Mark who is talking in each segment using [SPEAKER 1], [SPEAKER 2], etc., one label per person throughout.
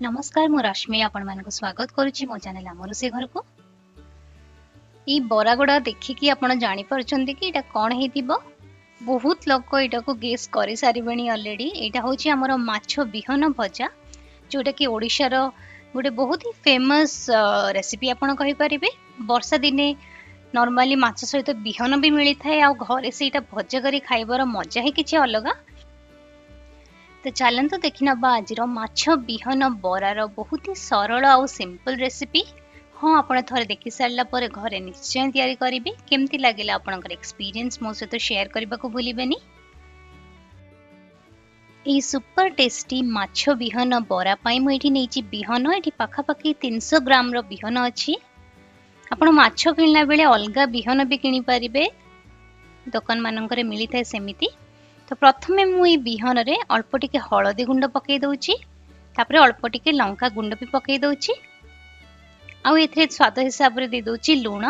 [SPEAKER 1] ନମସ୍କାର, ମୁଁ ରଶ୍ମି ଆପଣମାନଙ୍କୁ ସ୍ୱାଗତ କରୁଛି ମୋ ଚ୍ୟାନେଲ ଆମ ରୋଷେଇ ଘରକୁ। ଏଇ ବରା ଗୁଡ଼ା ଦେଖିକି ଆପଣ ଜାଣିପାରୁଛନ୍ତି କି ଏଇଟା କ'ଣ ହେଇଥିବ। ବହୁତ ଲୋକ ଏଇଟାକୁ ଗେସ୍ କରିସାରିବେଣି ଅଲରେଡ଼ି। ଏଇଟା ହେଉଛି ଆମର ମାଛ ବିହନ ଭଜା, ଯେଉଁଟାକି ଓଡ଼ିଶାର ଗୋଟେ ବହୁତ ହି ଫେମସ୍ ରେସିପି ଆପଣ କହିପାରିବେ। ବର୍ଷା ଦିନେ ନର୍ମାଲି ମାଛ ସହିତ ବିହନ ବି ମିଳିଥାଏ, ଆଉ ଘରେ ସେଇଟା ଭଜା କରି ଖାଇବାର ମଜା ହିଁ କିଛି ଅଲଗା। ତ ଚାଲନ୍ତୁ ଦେଖିନେବା ଆଜିର ମାଛ ବିହନ ବରାର ବହୁତ ହି ସରଳ ଆଉ ସିମ୍ପଲ୍ ରେସିପି। ହଁ, ଆପଣ ଥରେ ଦେଖି ସାରିଲା ପରେ ଘରେ ନିଶ୍ଚୟ ତିଆରି କରିବେ। କେମିତି ଲାଗିଲା ଆପଣଙ୍କର ଏକ୍ସପିରିଏନ୍ସ ମୋ ସହିତ ସେୟାର କରିବାକୁ ଭୁଲିବେନି। ଏଇ ସୁପର ଟେଷ୍ଟି ମାଛ ବିହନ ବରା ପାଇଁ ମୁଁ ଏଠି ନେଇଛି ବିହନ। ଏଠି ପାଖାପାଖି 300 ଗ୍ରାମର ବିହନ ଅଛି। ଆପଣ ମାଛ କିଣିଲା ବେଳେ ଅଲଗା ବିହନ ବି କିଣିପାରିବେ, ଦୋକାନମାନଙ୍କରେ ମିଳିଥାଏ ସେମିତି। ତ ପ୍ରଥମେ ମୁଁ ଏଇ ବିହନରେ ଅଳ୍ପ ଟିକେ ହଳଦୀ ଗୁଣ୍ଡ ପକାଇ ଦେଉଛି, ତାପରେ ଅଳ୍ପ ଟିକେ ଲଙ୍କା ଗୁଣ୍ଡ ବି ପକାଇ ଦେଉଛି, ଆଉ ଏଥିରେ ସ୍ୱାଦ ହିସାବରେ ଦେଇଦେଉଛି ଲୁଣ।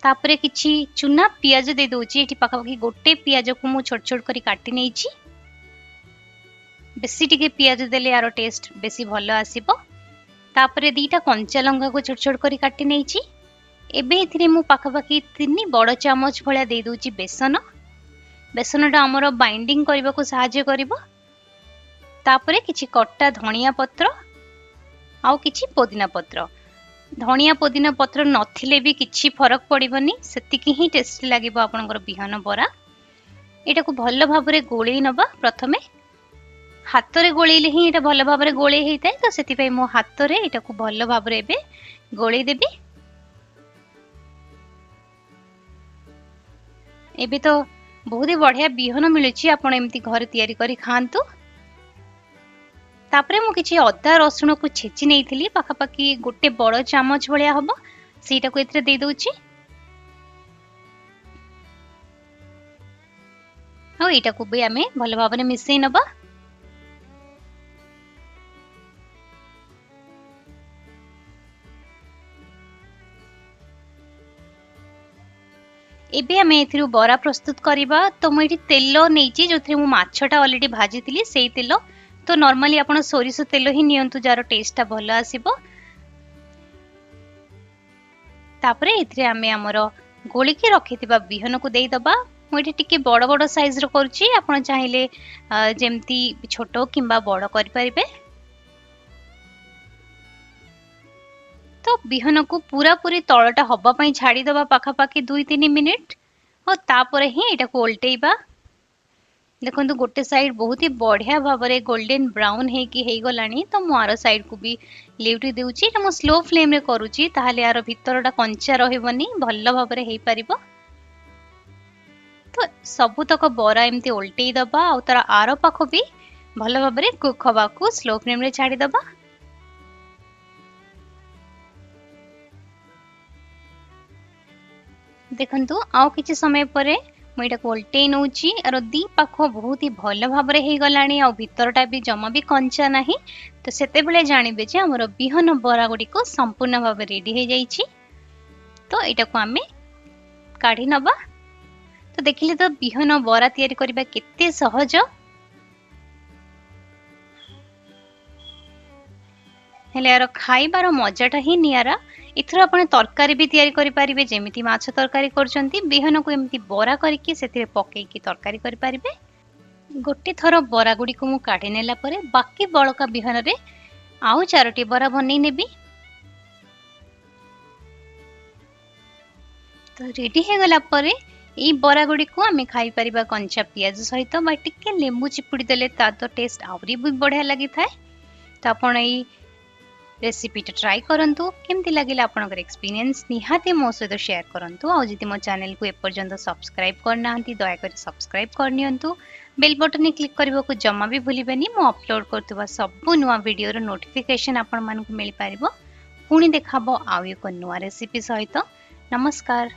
[SPEAKER 1] ତାପରେ କିଛି ଚୁନା ପିଆଜ ଦେଇଦେଉଛି। ଏଠି ପାଖାପାଖି ଗୋଟେ ପିଆଜକୁ ମୁଁ ଛୋଟ ଛୋଟ କରି କାଟି ନେଇଛି। ବେଶୀ ଟିକେ ପିଆଜ ଦେଲେ ୟାର ଟେଷ୍ଟ ବେଶୀ ଭଲ ଆସିବ। ତାପରେ 2ଟା କଞ୍ଚା ଲଙ୍କାକୁ ଛୋଟ ଛୋଟ କରି କାଟି ନେଇଛି। ଏବେ ଏଥିରେ ମୁଁ ପାଖାପାଖି 3 ବଡ଼ ଚାମଚ ଭଳିଆ ଦେଇଦେଉଛି ବେସନ। ବେସନଟା ଆମର ବାଇଣ୍ଡିଂ କରିବାକୁ ସାହାଯ୍ୟ କରିବ। ତାପରେ କିଛି କଟା ଧଣିଆ ପତ୍ର ଆଉ କିଛି ପୋଦିନା ପତ୍ର। ଧଣିଆ ପୋଦିନା ପତ୍ର ନଥିଲେ ବି କିଛି ଫରକ ପଡ଼ିବନି, ସେତିକି ହିଁ ଟେଷ୍ଟି ଲାଗିବ ଆପଣଙ୍କର ବିହନ ବରା। ଏଇଟାକୁ ଭଲ ଭାବରେ ଗୋଳେଇ ନେବା। ପ୍ରଥମେ ହାତରେ ଗୋଳେଇଲେ ହିଁ ଏଇଟା ଭଲ ଭାବରେ ଗୋଳେଇ ହେଇଥାଏ, ତ ସେଥିପାଇଁ ମୁଁ ହାତରେ ଏଇଟାକୁ ଭଲ ଭାବରେ ଏବେ ଗୋଳେଇ ଦେବି। ଏବେ ତ ବହୁତ ହି ବଢ଼ିଆ ବିହନ ମିଳୁଛି, ଆପଣ ଏମିତି ଘରେ ତିଆରି କରି ଖାଆନ୍ତୁ। ତାପରେ ମୁଁ କିଛି ଅଦା ରସୁଣକୁ ଛେଚି ନେଇଥିଲି, ପାଖାପାଖି ଗୋଟେ ବଡ଼ ଚାମଚ ଭଳିଆ ହବ, ସେଇଟାକୁ ଏଥିରେ ଦେଇଦେଉଛି। ଆଉ ଏଇଟାକୁ ବି ଆମେ ଭଲ ଭାବରେ ମିଶେଇ ନେବା। ଏବେ ଆମେ ଏଥିରୁ ବରା ପ୍ରସ୍ତୁତ କରିବା। ତ ମୁଁ ଏଠି ତେଲ ନେଇଛି, ଯେଉଁଥିରେ ମୁଁ ମାଛଟା ଅଲରେଡ଼ି ଭାଜିଥିଲି ସେଇ ତେଲ। ତ ନର୍ମାଲି ଆପଣ ସୋରିଷ ତେଲ ହିଁ ନିଅନ୍ତୁ, ଯାହାର ଟେଷ୍ଟଟା ଭଲ ଆସିବ। ତାପରେ ଏଥିରେ ଆମେ ଆମର ଗୋଳିକି ରଖିଥିବା ବିହନକୁ ଦେଇଦେବା। ମୁଁ ଏଠି ଟିକେ ବଡ଼ ବଡ଼ ସାଇଜ୍ର କରୁଛି, ଆପଣ ଚାହିଁଲେ ଯେମିତି ଛୋଟ କିମ୍ବା ବଡ଼ କରିପାରିବେ। ତ ବିହନକୁ ପୁରାପୁରି ତଳଟା ହବା ପାଇଁ ଛାଡ଼ିଦେବା ପାଖାପାଖି 2-3 ମିନିଟ୍, ଆଉ ତାପରେ ହିଁ ଏଇଟାକୁ ଓଲଟେଇବା। ଦେଖନ୍ତୁ ଗୋଟେ ସାଇଡ୍ ବହୁତ ହି ବଢ଼ିଆ ଭାବରେ ଗୋଲ୍ଡେନ୍ ବ୍ରାଉନ୍ ହେଇକି ହେଇଗଲାଣି। ତ ମୁଁ ଆର ସାଇଡ୍କୁ ବି ଲେଉଟି ଦେଉଛି। ଏଇଟା ମୁଁ ସ୍ଲୋ ଫ୍ଲେମ୍ରେ କରୁଛି, ତାହେଲେ ଆର ଭିତରଟା କଞ୍ଚା ରହିବନି, ଭଲ ଭାବରେ ହେଇପାରିବ। ତ ସବୁତକ ବରା ଏମିତି ଓଲଟେଇ ଦେବା, ଆଉ ତାର ଆର ପାଖ ବି ଭଲ ଭାବରେ କୁକ୍ ହବାକୁ ସ୍ଲୋ ଫ୍ଲେମ୍ରେ ଛାଡ଼ିଦେବା। ଦେଖନ୍ତୁ ଆଉ କିଛି ସମୟ ପରେ ମୁଁ ଏଇଟାକୁ ଓଲଟେଇ ନେଉଛି। ଆର ଦି ପାଖ ବହୁତ ହି ଭଲ ଭାବରେ ହେଇଗଲାଣି, ଆଉ ଭିତରଟା ବି ଜମା ବି କଞ୍ଚା ନାହିଁ। ତ ସେତେବେଳେ ଜାଣିବେ ଯେ ଆମର ବିହନ ବରା ଗୁଡ଼ିକ ସମ୍ପୂର୍ଣ୍ଣ ଭାବେ ରେଡି ହେଇଯାଇଛି। ତ ଏଇଟାକୁ ଆମେ କାଢ଼ି ନେବା। ତ ଦେଖିଲେ ତ ବିହନ ବରା ତିଆରି କରିବା କେତେ ସହଜ। ହେଲେ ଏହାର ଖାଇବାର ମଜାଟା ହିଁ ନିଆରା। ଏଥିରୁ ଆପଣ ତରକାରୀ ବି ତିଆରି କରିପାରିବେ, ଯେମିତି ମାଛ ତରକାରୀ କରୁଛନ୍ତି, ବିହନକୁ ଏମିତି ବରା କରିକି ସେଥିରେ ପକେଇକି ତରକାରୀ କରିପାରିବେ। ଗୋଟେ ଥର ବରା ଗୁଡ଼ିକୁ ମୁଁ କାଢ଼ି ନେଲା ପରେ ବାକି ବଳକା ବିହନରେ ଆଉ 4ଟି ବରା ବନେଇ ନେବି। ତ ରେଡି ହେଇଗଲା ପରେ ଏଇ ବରା ଗୁଡ଼ିକୁ ଆମେ ଖାଇପାରିବା କଞ୍ଚା ପିଆଜ ସହିତ, ବା ଟିକେ ଲେମ୍ବୁ ଚିପୁଡ଼ି ଦେଲେ ତା ତ ଟେଷ୍ଟ ଆହୁରି ବି ବଢ଼ିଆ ଲାଗିଥାଏ। ତ ଆପଣ ଏଇ ରେସିପିଟା ଟ୍ରାଏ କରନ୍ତୁ। କେମିତି ଲାଗିଲା ଆପଣଙ୍କର ଏକ୍ସପିରିଏନ୍ସ ନିହାତି ମୋ ସହିତ ସେୟାର କରନ୍ତୁ। ଆଉ ଯଦି ମୋ ଚ୍ୟାନେଲକୁ ଏପର୍ଯ୍ୟନ୍ତ ସବସ୍କ୍ରାଇବ୍ କରିନାହାନ୍ତି, ଦୟାକରି ସବସ୍କ୍ରାଇବ୍ କରିନିଅନ୍ତୁ। ବେଲ୍ ବଟନରେ କ୍ଲିକ୍ କରିବାକୁ ଜମା ବି ଭୁଲିବେନି। ମୁଁ ଅପଲୋଡ଼ କରୁଥିବା ସବୁ ନୂଆ ଭିଡ଼ିଓର ନୋଟିଫିକେସନ୍ ଆପଣମାନଙ୍କୁ ମିଳିପାରିବ। ପୁଣି ଦେଖାବ ଆଉ ଏକ ନୂଆ ରେସିପି ସହିତ। ନମସ୍କାର।